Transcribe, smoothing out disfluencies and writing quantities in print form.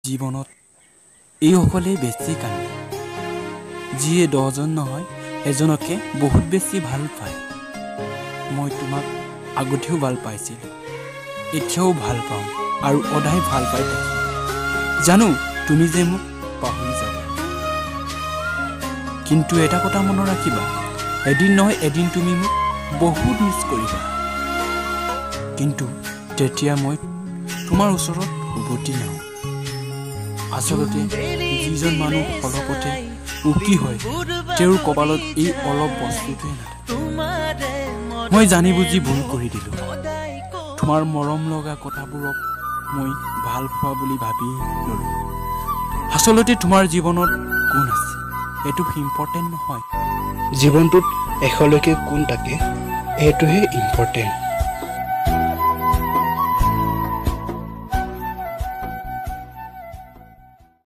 জীৱনত এইসকলেই বেছি কান্দে, যিয়ে 10জন নহয় এজনকে বহুত বেছি ভাল পায়। মই তোমাক আগতেও ভাল পাইছিলোঁ, এতিয়াও ভাল পাওঁ আৰু সদায় ভাল পাই থাকিম। জানো তুমি যে মোক পাহৰি যাবা, কিন্তু এটা কথা মনত ৰাখিবা, এদিন নহয় এদিন তুমি মোক বহুত মিছ কৰিবা। কিন্তু তেতিয়া মই তোমাৰ ওচৰত উভতি নাহোঁ। আচলতে যিজন মানুহ অলপতে উকি হয়, তেওঁৰ কপালত এই অলপ বস্তুটোৱে নাথাকে। মই জানি বুজি ভুল কৰি দিলোঁ। তোমাৰ মৰম লগা কথাবোৰক মই ভাল পোৱা বুলি ভাবি ল'লোঁ। আচলতে তোমাৰ জীৱনত কোন আছে এইটো ইম্পৰ্টেণ্ট নহয়, জীৱনটোত এশলৈকে কোন থাকে এইটোহে ইম্পৰ্টেণ্ট।